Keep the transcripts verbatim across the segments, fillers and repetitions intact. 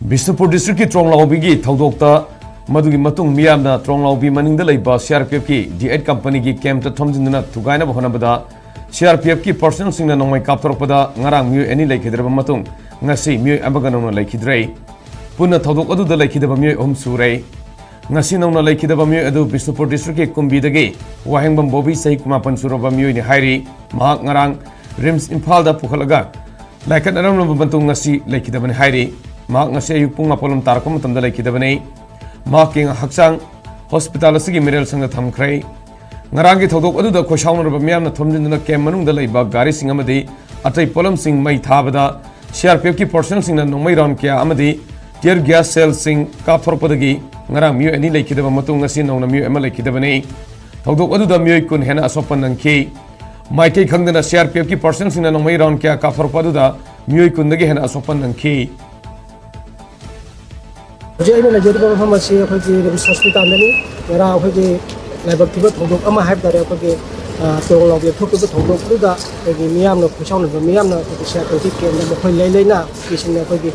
ꯕꯤꯁꯅꯨꯄꯨꯔ ꯗꯤꯁꯇ꯭ꯔꯤꯛꯀꯤ ꯇ꯭ꯔꯣꯡꯂꯥꯎꯕꯤꯒꯤ ꯊꯧꯗꯣꯛꯇ ꯃꯗꯨꯒꯤ ꯃꯇꯨꯡ ꯃꯤꯌꯥꯝꯅ ꯇ꯭ꯔꯣꯡꯂꯥꯎꯕꯤ ꯃꯅꯤꯡꯗ ꯂꯩꯕ C R P ꯑꯦꯐꯀꯤ D eight ꯀꯝꯄꯅꯤꯒꯤ ꯀꯦꯝꯞꯇ ꯊꯣꯝꯖꯤꯟꯗꯨꯅ ꯊꯨꯒꯥꯏꯅꯕ ꯍꯣꯠꯅꯕꯗ ꯁꯤ ꯑꯥꯔ ꯄꯤ ꯑꯦꯐꯀꯤ ꯄꯥꯔꯁꯣꯅꯦꯜꯁꯤꯡꯅ ꯅꯣꯡꯃꯩ ꯀꯥꯞꯊꯣꯔꯛꯄꯗ ꯉꯔꯥꯡ ꯃꯤꯑꯣꯏ ꯑꯅꯤ ꯂꯩꯈꯤꯗ꯭ꯔꯕ ꯃꯇꯨꯡ ꯉꯁꯤ ꯃꯤꯑꯣꯏ ꯑꯃꯒ ꯅꯧꯅ ꯂꯩꯈꯤꯗ꯭ꯔꯦ꯫ ꯄꯨꯟꯅ ꯊꯧꯗꯣꯛ ꯑꯗꯨꯗ ꯂꯩꯈꯤꯗꯕ ꯃꯤꯑꯣꯏ ꯑꯍꯨꯝ ꯁꯨꯔꯦ꯫ ꯉꯁꯤ ꯅꯧꯅ ꯂꯩꯈꯤꯗꯕ ꯃꯤꯑꯣꯏ ꯑꯗꯨ ꯕꯤꯁꯅꯨꯄꯨꯔ ꯗꯤꯁꯇ꯭ꯔꯤꯛꯀꯤ ꯀꯨꯝꯕꯤꯗꯒꯤ ꯋꯥꯍꯦꯡꯕꯝ ꯕꯣꯕꯤ ꯆꯍꯤ ꯀꯨꯟꯃꯥꯄꯟ ꯁꯨꯔꯕ ꯃꯤꯑꯣꯏꯅꯤ ꯍꯥꯏꯔꯤ꯫ ꯃꯍꯥꯛ ꯉꯔꯥꯡ ꯔꯤꯝꯁ ꯏꯝꯐꯥꯜꯗ ꯄꯨꯈꯠꯂꯒ ꯂꯥꯏꯀꯠꯅꯔꯝꯂꯕ ꯃꯇꯨꯡ ꯉꯁꯤ ꯂꯩꯈꯤꯗꯕꯅꯤ ꯍꯥꯏꯔꯤ꯫ ꯃꯍꯥꯛ ꯉꯁꯤ ꯑꯌꯨꯛ ꯄꯨꯡ ꯃꯥꯄꯜ ꯂꯣꯝ ꯇꯥꯔꯛꯄ ꯃꯇꯝꯗ ꯂꯩꯈꯤꯗꯕꯅꯤ꯫ ꯃꯍꯥꯛꯀꯤ ꯍꯛꯆꯥꯡ ꯍꯣꯁꯄꯤꯇꯥꯜ ꯑꯁꯤꯒꯤ ꯃꯤꯔꯦꯜꯁꯪꯗ ꯊꯝꯈ꯭ꯔꯦ꯫ ꯉꯔꯥꯡꯒꯤ ꯊꯧꯗꯣꯛ ꯑꯗꯨꯗ ꯈꯣꯏꯁꯥꯎꯅꯔꯕ ꯃꯤꯌꯥꯝꯅ ꯊꯣꯝꯖꯤꯟꯗꯨꯅ ꯀꯦꯝ ꯃꯅꯨꯡꯗ ꯂꯩꯕ ꯒꯥꯔꯤꯁꯤꯡ ꯑꯃꯗꯤ ꯑꯇꯩ ꯄꯣꯠꯂꯝꯁꯤꯡ ꯃꯩ ꯊꯥꯕꯗ ꯁꯤ ꯑꯥꯔ ꯄꯤ ꯑꯦꯐꯀꯤ ꯄꯥꯔꯁꯣꯅꯦꯜꯁꯤꯡꯅ ꯅꯣꯡꯃꯩ ꯔꯥꯎꯟ ꯀꯌꯥ ꯑꯃꯗꯤ ꯇꯤꯌꯔ ꯒ꯭ꯌꯥꯁ ꯁꯦꯜꯁꯤꯡ ꯀꯥꯞꯊꯣꯔꯛꯄꯗꯒꯤ ꯉꯔꯥꯡ ꯃꯤꯑꯣꯏ ꯑꯅꯤ ꯂꯩꯈꯤꯗꯕ ꯃꯇꯨꯡ ꯉꯁꯤ ꯅꯧꯅ ꯃꯤꯑꯣꯏ ꯑꯃ ꯂꯩꯈꯤꯗꯕꯅꯤ꯫ ꯊꯧꯗꯣꯛ ꯑꯗꯨꯗ ꯃꯤꯑꯣꯏ ꯀꯨꯟ ꯍꯦꯟꯅ ꯑꯁꯣꯛꯄ ꯅꯪꯈꯤ꯫ ꯃꯥꯏꯀꯩ ꯈꯪꯗꯅ ꯁꯤ ꯑꯥꯔ ꯄꯤ ꯑꯦꯐꯀꯤ ꯄꯥꯔꯁꯣꯅꯦꯜꯁꯤꯡꯅ ꯅꯣꯡꯃꯩ ꯔꯥꯎꯟ ꯀꯌꯥ ꯀꯥꯞꯊꯣꯔꯛꯄ ꯑꯗꯨꯗ ꯃꯤꯑꯣꯏ ꯀꯨꯟꯗꯒꯤ ꯍꯦꯟꯅ ꯑꯁꯣꯛꯄ ꯅꯪꯈꯤ꯫ ꯍꯧꯖꯤꯛ ꯑꯩꯅ ꯂꯩꯖꯔꯤꯕ ꯃꯐꯝ ꯑꯁꯤ ꯑꯩꯈꯣꯏꯒꯤ ꯔꯤꯝꯁ ꯍꯣꯁꯄꯤꯇꯥꯜꯗꯅꯤ꯫ ꯉꯔꯥꯡ ꯑꯩꯈꯣꯏꯒꯤ ꯂꯥꯏꯕꯛ ꯊꯤꯕ ꯊꯧꯗꯣꯛ ꯑꯃ ꯍꯥꯏꯕ ꯇꯥꯔꯦ, ꯑꯩꯈꯣꯏꯒꯤ, ꯑ, ꯇ꯭ꯔꯣꯡꯂꯥꯎꯕꯤ ꯊꯣꯛꯈꯤꯕ ꯊꯧꯗꯣꯛ ꯑꯗꯨꯗ ꯑꯩꯈꯣꯏꯒꯤ ꯃꯤꯌꯥꯝꯅ ꯈꯣꯏꯁꯥꯎꯅꯕ ꯃꯤꯌꯥꯝꯅ ꯑꯩꯈꯣꯏꯒꯤ ꯁꯤ ꯑꯥꯔ ꯄꯤ ꯑꯦꯐꯀꯤ ꯀꯦꯝꯗ ꯃꯈꯣꯏ ꯂꯩ ꯂꯩꯅ ꯀꯤꯁꯤꯟꯅ ꯑꯩꯈꯣꯏꯒꯤ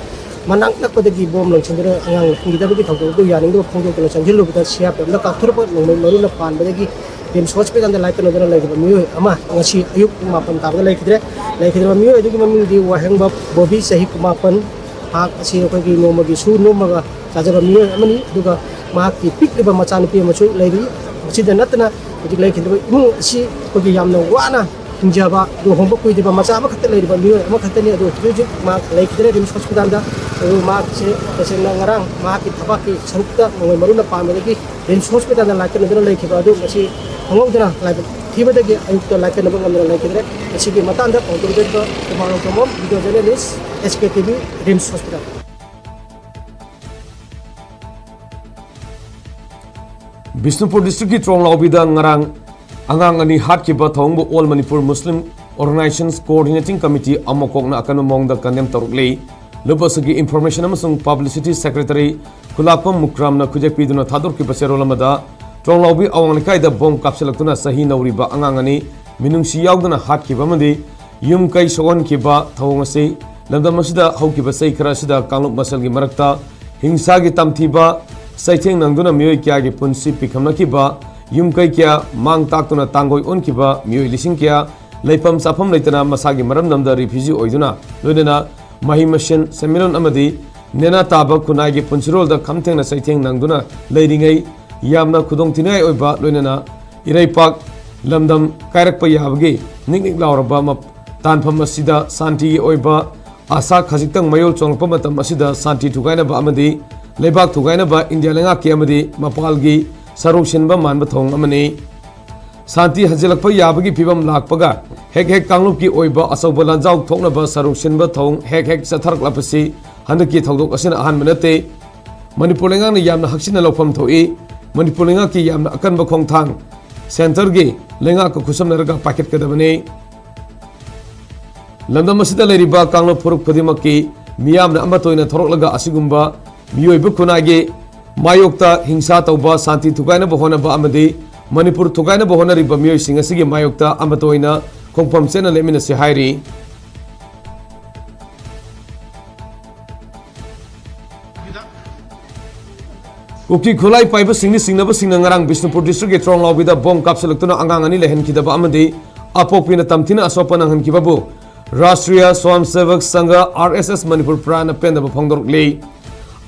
ꯃꯅꯥꯛ ꯅꯛꯄꯗꯒꯤ ꯕꯣꯝ ꯂꯪꯁꯤꯟꯗꯨꯅ ꯑꯉꯥꯡ ꯍꯤꯡꯈꯤꯗꯕꯒꯤ ꯊꯧꯗꯣꯛ ꯑꯗꯨ ꯌꯥꯅꯤꯡꯗꯕ ꯐꯣꯡꯗꯣꯛꯇꯨꯅ ꯆꯪꯁꯤꯜꯂꯨꯕꯗ ꯁꯤ ꯑꯥꯔ ꯄꯤ ꯑꯦꯐꯅ ꯀꯥꯞꯊꯣꯔꯛꯄ ꯅꯣꯡꯃꯩ ꯃꯔꯨꯅ ꯄꯥꯟꯕꯗꯒꯤ ꯔꯤꯝꯁ ꯍꯣꯁꯄꯤꯇꯥꯜꯗ ꯂꯥꯏꯀꯠꯅꯗꯨꯅ ꯂꯩꯈꯤꯕ ꯃꯤꯑꯣꯏ ꯑꯃ ꯉꯁꯤ ꯑꯌꯨꯛ ꯄꯨꯡ ꯃꯥꯄꯟ ꯇꯥꯕꯗ ꯂꯩꯈꯤꯗ꯭ꯔꯦ꯫ ꯂꯩꯈꯤꯗ꯭ꯔꯕ ꯃꯤꯑꯣꯏ ꯑꯗꯨꯒꯤ ꯃꯃꯤꯡꯗꯤ ꯋꯥꯍꯦꯡꯕ ꯕꯣꯕꯤ, ꯆꯍꯤ ꯀꯨꯟꯃꯥꯄꯟ꯫ ꯃꯍꯥꯛ ꯑꯁꯤ ꯑꯩꯈꯣꯏꯒꯤ ꯅꯣꯡꯃꯒꯤ ꯁꯨ ꯅꯣꯝꯃꯒ ꯆꯥꯖꯕ ꯃꯤꯑꯣꯏ ꯑꯃꯅꯤ꯫ ꯑꯗꯨꯒ ꯃꯍꯥꯛꯀꯤ ꯄꯤꯛꯂꯤꯕ ꯃꯆꯥꯅꯨꯄꯤ ꯑꯃꯁꯨ ꯂꯩꯔꯤ꯫ ꯃꯁꯤꯗ ꯅꯠꯇꯅ ꯍꯧꯖꯤꯛ ꯂꯩꯈꯤꯗ꯭ꯔꯤꯕ ꯏꯃꯨꯡ ꯑꯁꯤ ꯑꯩꯈꯣꯏꯒꯤ ꯌꯥꯝꯅ ꯋꯥꯅ ꯍꯤꯡꯖꯕ, ꯂꯨꯍꯣꯡꯕ ꯀꯨꯏꯗ꯭ꯔꯤꯕ ꯃꯆꯥ ꯑꯃꯈꯛꯇ ꯂꯩꯔꯤꯕ ꯃꯤꯑꯣꯏ ꯑꯃꯈꯛꯇꯅꯤ꯫ ꯑꯗꯨ ꯍꯧꯖꯤꯛ ꯍꯧꯖꯤꯛ ꯃꯍꯥꯛ ꯂꯩꯈꯤꯗ꯭ꯔꯦ ꯔꯤꯝꯁ ꯍꯣꯁꯄꯤꯇꯥꯜꯗ꯫ ꯑꯗꯨ ꯃꯍꯥꯛꯁꯦ ꯇꯁꯦꯡꯅ ꯉꯔꯥꯡ ꯃꯍꯥꯛꯀꯤ ꯊꯕꯥꯛꯀꯤ ꯁꯔꯨꯛꯇ ꯅꯣꯡꯃꯩ ꯃꯔꯨꯅ ꯄꯥꯟꯕꯗꯒꯤ ꯔꯤꯝꯁ ꯍꯣꯁꯄꯤꯇꯥꯜꯗ ꯂꯥꯏꯀꯠꯅꯗꯨꯅ ꯂꯩꯈꯤꯕ ꯑꯗꯨ ꯉꯁꯤ ꯈꯪꯍꯧꯗꯅ ꯂꯥꯏꯕꯛ ꯊꯤꯕꯗꯒꯤ ꯑꯌꯨꯛꯇ ꯂꯥꯏꯀꯠꯅꯕ ꯉꯝꯗꯅ ꯂꯩꯈꯤꯗ꯭ꯔꯦ꯫ ꯃꯁꯤꯒꯤ ꯃꯇꯥꯡꯗ ꯄꯥꯎꯗꯝꯖꯔꯤꯕ Kumar Tomom, video journalist, S K T V, RIMS hospital. Bishnupur ꯗꯤꯁꯇ꯭ꯔꯤꯛꯀꯤ ꯇ꯭ꯔꯣꯡꯂꯥꯎꯕꯤꯗ ꯉꯔꯥꯡ ꯑꯉꯥꯡ ꯑꯅꯤ ꯍꯥꯠꯈꯤꯕ ꯊꯧꯑꯣꯡꯕꯨ all Manipur Muslim organisations coordinating committee, ꯑꯃꯣꯀꯣꯛꯅ ꯑꯀꯟꯕ ꯃꯑꯣꯡꯗ ꯀꯟꯗꯦꯝ ꯇꯧꯔꯛꯂꯤ꯫ ꯂꯨꯞ ꯑꯁꯤꯒꯤ ꯏꯟꯐꯣꯔꯃꯦꯁꯟ ꯑꯃꯁꯨꯡ ꯄꯕ꯭ꯂꯤꯁꯤꯇꯤ ꯁꯦꯀ꯭ꯔꯦꯇꯔꯤ ꯈꯨꯂꯥꯛꯄꯝ ꯃꯨꯀ꯭ꯔꯥꯝꯅ ꯈꯨꯖꯦꯛ ꯄꯤꯗꯨꯅ ꯊꯥꯗꯣꯛꯈꯤꯕ ꯆꯦꯔꯣꯜ ꯑꯃꯗ, ꯇ꯭ꯔꯣꯡꯂꯥꯎꯕꯤ ꯑꯋꯥꯡ ꯂꯩꯀꯥꯏꯗ ꯕꯣꯝ ꯀꯥꯞꯁꯤꯜꯂꯛꯇꯨꯅ ꯆꯍꯤ ꯅꯧꯔꯤꯕ ꯑꯉꯥꯡ ꯑꯅꯤ ꯃꯤꯅꯨꯡꯁꯤ ꯌꯥꯎꯗꯅ ꯍꯥꯠꯈꯤꯕ ꯑꯃꯗꯤ ꯌꯨꯝ ꯀꯩ ꯁꯣꯛꯍꯟꯈꯤꯕ ꯊꯧꯑꯣꯡ ꯑꯁꯤ ꯂꯝꯗꯝ ꯑꯁꯤꯗ ꯍꯧꯈꯤꯕ ꯆꯍꯤ ꯈꯔ ꯑꯁꯤꯗ ꯀꯥꯡꯂꯨꯞ ꯃꯁꯦꯜꯒꯤ ꯃꯔꯛꯇ ꯍꯤꯡꯁꯥꯒꯤ ꯇꯝꯊꯤꯕ ꯆꯩꯊꯦꯡ ꯅꯪꯗꯨꯅ ꯃꯤꯑꯣꯏ ꯀꯌꯥꯒꯤ ꯄꯨꯟꯁꯤ ꯄꯤꯈꯝꯅꯈꯤꯕ, ꯌꯨꯝ ꯀꯩ ꯀꯌꯥ ꯃꯥꯡ ꯇꯥꯛꯇꯨꯅ ꯇꯥꯡꯒꯣꯏ ꯑꯣꯟꯈꯤꯕ, ꯃꯤꯑꯣꯏ ꯂꯤꯁꯤꯡ ꯀꯌꯥ ꯂꯩꯐꯝ ꯆꯥꯐꯝ ꯂꯩꯇꯅ ꯃꯁꯥꯒꯤ ꯃꯔꯝꯗꯝꯗ ꯔꯤꯐ꯭ꯌꯨꯖꯤ ꯑꯣꯏꯗꯨꯅ, ꯂꯣꯏꯅꯅ ꯃꯍꯩ ꯃꯁꯦꯟ, ꯁꯦꯟꯃꯤꯠꯂꯣꯟ ꯑꯃꯗꯤ ꯅꯦꯅꯥ ꯇꯥꯕ ꯈꯨꯟꯅꯥꯏꯒꯤ ꯄꯨꯟꯁꯤꯔꯣꯜꯗ ꯈꯝ ꯊꯦꯡꯅ ꯆꯩꯊꯦꯡ ꯅꯪꯗꯨꯅ ꯂꯩꯔꯤꯉꯩ, ꯌꯥꯝꯅ ꯈꯨꯗꯣꯡꯊꯤꯅꯤꯡꯉꯥꯏ ꯑꯣꯏꯕ, ꯂꯣꯏꯅꯅ ꯏꯔꯩꯄꯥꯛ ꯂꯝꯗꯝ ꯀꯥꯏꯔꯛꯄ ꯌꯥꯕꯒꯤ ꯅꯤꯛ ꯅꯤꯛ ꯂꯥꯎꯔꯕ ꯃꯞ-, ꯇꯥꯟꯐꯝ ꯑꯁꯤꯗ ꯁꯥꯟꯇꯤꯒꯤ ꯑꯣꯏꯕ ꯑꯥꯁꯥ ꯈꯖꯤꯛꯇꯪ ꯃꯌꯣꯜ ꯆꯣꯡꯂꯛꯄ ꯃꯇꯝ ꯑꯁꯤꯗ ꯁꯥꯟꯇꯤ ꯊꯨꯒꯥꯏꯅꯕ ꯑꯃꯗꯤ ꯂꯩꯕꯥꯛ ꯊꯨꯒꯥꯏꯅꯕ ꯏꯟꯗꯤꯌꯥ ꯂꯩꯉꯥꯛꯀꯤ ꯑꯃꯗꯤ ꯃꯄꯥꯜꯒꯤ ꯁꯔꯨꯛ ꯁꯤꯟꯕ ꯃꯥꯟꯕ ꯊꯧꯑꯣꯡ ꯑꯃꯅꯤ꯫ ꯁꯥꯟꯇꯤ ꯍꯟꯖꯤꯜꯂꯛꯄ ꯌꯥꯕꯒꯤ ꯐꯤꯕꯝ ꯂꯥꯛꯄꯒ ꯍꯦꯛ ꯍꯦꯛ ꯀꯥꯡꯂꯨꯞꯀꯤ ꯑꯣꯏꯕ ꯑꯆꯧꯕ ꯂꯥꯟꯖꯥꯎ ꯊꯣꯛꯅꯕ ꯁꯔꯨꯛ ꯁꯤꯟꯕ ꯊꯧꯑꯣꯡ ꯍꯦꯛ ꯍꯦꯛ ꯆꯠꯊꯔꯛꯂꯕꯁꯤ ꯍꯟꯗꯛꯀꯤ ꯊꯧꯗꯣꯛ ꯑꯁꯤꯅ ꯑꯍꯥꯟꯕ ꯅꯠꯇꯦ꯫ ꯃꯅꯤꯄꯨꯔ ꯂꯩꯉꯥꯛꯅ ꯌꯥꯝꯅ ꯍꯛꯆꯤꯟꯅ ꯂꯧꯐꯝ ꯊꯣꯛꯏ꯫ ꯃꯅꯤꯄꯨꯔ ꯂꯩꯉꯥꯛꯀꯤ ꯌꯥꯝꯅ ꯑꯀꯟꯕ ꯈꯣꯡꯊꯥꯡ ꯁꯦꯟꯇꯔꯒꯤ ꯂꯩꯉꯥꯛꯀ ꯈꯨꯠꯁꯝꯅꯔꯒ ꯄꯥꯏꯈꯠꯀꯗꯕꯅꯤ꯫ ꯂꯝꯗꯝ ꯑꯁꯤꯗ ꯂꯩꯔꯤꯕ ꯀꯥꯡꯂꯨꯞ ꯐꯨꯔꯨꯞ ꯈꯨꯗꯤꯡꯃꯛꯀꯤ ꯃꯤꯌꯥꯝꯅ ꯑꯃꯠꯇ ꯑꯣꯏꯅ ꯊꯣꯔꯛꯂꯒ ꯑꯁꯤꯒꯨꯝꯕ ꯃꯤꯑꯣꯏꯕ ꯈꯨꯟꯅꯥꯏꯒꯤ ꯃꯥꯌꯣꯛꯇ ꯍꯤꯡꯁꯥ ꯇꯧꯕ, ꯁꯥꯟꯇꯤ ꯊꯨꯒꯥꯏꯅꯕ ꯍꯣꯠꯅꯕ ꯑꯃꯗꯤ ꯃꯅꯤꯄꯨꯔ ꯊꯨꯒꯥꯏꯅꯕ ꯍꯣꯠꯅꯔꯤꯕ ꯃꯤꯑꯣꯏꯁꯤꯡ ꯑꯁꯤꯒꯤ ꯃꯥꯌꯣꯛꯇ ꯑꯃꯠꯇ ꯑꯣꯏꯅ ꯈꯣꯡꯐꯝ ꯆꯦꯠꯅ ꯂꯦꯞꯃꯤꯟꯅꯁꯤ ꯍꯥꯏꯔꯤ꯫ ꯀꯨꯀꯤ ꯈꯨꯠꯂꯥꯏ ꯄꯥꯏꯕ ꯁꯤꯡꯂꯤ ꯁꯤꯡꯅꯕꯁꯤꯡꯅ ꯉꯔꯥꯡ ꯕꯤꯁꯅꯨꯄꯨꯔ ꯗꯤꯁꯇ꯭ꯔꯤꯛꯀꯤ ꯇ꯭ꯔꯣꯡꯂꯥꯎꯕꯤꯗ ꯕꯣꯝ ꯀꯥꯞꯁꯤꯜꯂꯛꯇꯨꯅ ꯑꯉꯥꯡ ꯑꯅꯤ ꯂꯩꯍꯟꯈꯤꯗꯕ ꯑꯃꯗꯤ ꯑꯄꯣꯛꯄꯤꯅ ꯇꯝꯊꯤꯅ ꯑꯁꯣꯛꯄ ꯅꯪꯍꯟꯈꯤꯕꯕꯨ ꯔꯥꯁꯇ꯭ꯔꯤꯌꯥ ꯁ꯭ꯋꯥꯝ ꯁꯦꯚꯛ ꯁꯪꯘ, ꯑꯥꯔ ꯑꯦꯁ ꯑꯦꯁ, ꯃꯅꯤꯄꯨꯔ ꯄ꯭ꯔꯥꯅ ꯄꯦꯟꯗꯕ ꯐꯣꯡꯗꯣꯔꯛꯂꯤ꯫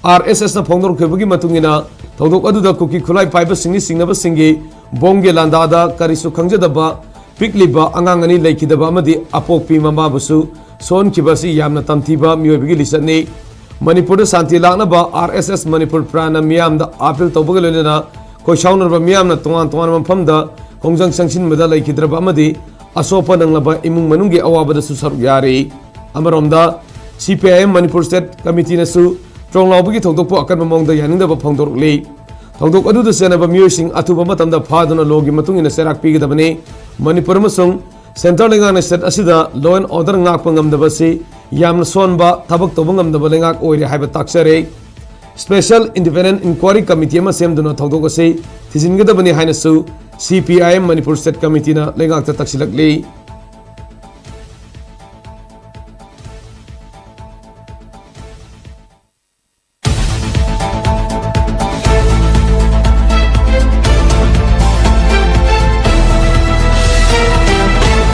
ꯑꯥꯔ ꯑꯦꯁ ꯑꯦꯁꯅ ꯐꯣꯡꯗꯣꯔꯛꯈꯤꯕꯒꯤ ꯃꯇꯨꯡ ꯏꯟꯅ, ꯊꯧꯗꯣꯛ ꯑꯗꯨꯗ ꯀꯨꯀꯤ ꯈꯨꯠꯂꯥꯏ ꯄꯥꯏꯕ ꯁꯤꯡꯂꯤ ꯁꯤꯡꯅꯕꯁꯤꯡꯒꯤ ꯕꯣꯝꯒꯤ ꯂꯥꯟꯗꯥꯗ ꯀꯔꯤꯁꯨ ꯈꯪꯖꯗꯕ ꯄꯤꯛꯂꯤꯕ ꯑꯉꯥꯡ ꯑꯅꯤ ꯂꯩꯈꯤꯗꯕ ꯑꯃꯗꯤ ꯑꯄꯣꯛꯄꯤ ꯃꯃꯥꯕꯨꯁꯨ ꯁꯣꯛꯍꯟꯈꯤꯕ ꯑꯁꯤ ꯌꯥꯝꯅ ꯇꯝꯊꯤꯕ ꯃꯤꯑꯣꯏꯕꯒꯤ ꯂꯤꯆꯠꯅꯤ꯫ ꯃꯅꯤꯄꯨꯔꯗ ꯁꯥꯟꯇꯤ ꯂꯥꯛꯅꯕ ꯑꯥꯔ ꯑꯦꯁ ꯑꯦꯁ ꯃꯅꯤꯄꯨꯔ ꯄ꯭ꯔꯥꯅ ꯃꯤꯌꯥꯝꯗ ꯑꯥꯄꯤꯜ ꯇꯧꯕꯒ ꯂꯣꯏꯅꯅ ꯈꯣꯏꯁꯥꯎꯅꯔꯕ ꯃꯤꯌꯥꯝꯅ ꯇꯣꯉꯥꯟ ꯇꯣꯉꯥꯟꯕ ꯃꯐꯝꯗ ꯈꯣꯡꯖꯪ ꯆꯪꯁꯤꯟꯕꯗ ꯂꯩꯈꯤꯗ꯭ꯔꯕ ꯑꯃꯗꯤ ꯑꯁꯣꯛꯄ ꯅꯪꯂꯕ ꯏꯃꯨꯡ ꯃꯅꯨꯡꯒꯤ ꯑꯋꯥꯕꯗꯁꯨ ꯁꯔꯨꯛ ꯌꯥꯔꯤ꯫ ꯑꯃꯔꯣꯝꯗ, C P I M Manipur state ꯀꯃꯤꯇꯤꯅꯁꯨ ꯇ꯭ꯔꯣꯡꯂꯥꯎꯕꯒꯤ ꯊꯧꯗꯣꯛꯄꯨ ꯑꯀꯟꯕ ꯃꯑꯣꯡꯗ ꯌꯥꯅꯤꯡꯗꯕ ꯐꯣꯡꯗꯣꯔꯛꯂꯤ꯫ ꯊꯧꯗꯣꯛ ꯑꯗꯨꯗ ꯆꯦꯟꯅꯕ ꯃꯤꯑꯣꯏꯁꯤꯡ ꯑꯊꯨꯕ ꯃꯇꯝꯗ ꯐꯥꯗꯨꯅ ꯂꯣꯒꯤ ꯃꯇꯨꯡ ꯏꯟꯅ ꯆꯩꯔꯥꯛ ꯄꯤꯒꯗꯕꯅꯤ꯫ ꯃꯅꯤꯄꯨꯔ ꯑꯃꯁꯨꯡ ꯁꯦꯟꯇ꯭ꯔꯦꯜ ꯂꯩꯉꯥꯛꯅ ꯁ꯭ꯇꯦꯠ ꯑꯁꯤꯗ law and order ꯉꯥꯛꯄ ꯉꯝꯗꯕꯁꯤ ꯌꯥꯝꯅ ꯁꯣꯟꯕ, ꯊꯕꯛ ꯇꯧꯕ ꯉꯝꯗꯕ ꯂꯩꯉꯥꯛ ꯑꯣꯏꯔꯦ ꯍꯥꯏꯕ ꯇꯥꯛꯆꯔꯦ꯫ Special Independent Inquiry Committee ꯑꯃ ꯁꯦꯝꯗꯨꯅ ꯊꯧꯗꯣꯛ ꯑꯁꯤ ꯊꯤꯖꯤꯟꯒꯗꯕꯅꯤ ꯍꯥꯏꯅꯁꯨ C P I M Manipur state ꯀꯃꯤꯇꯤꯅ ꯂꯩꯉꯥꯛꯇ ꯇꯛꯁꯤꯜꯂꯛꯂꯤ꯫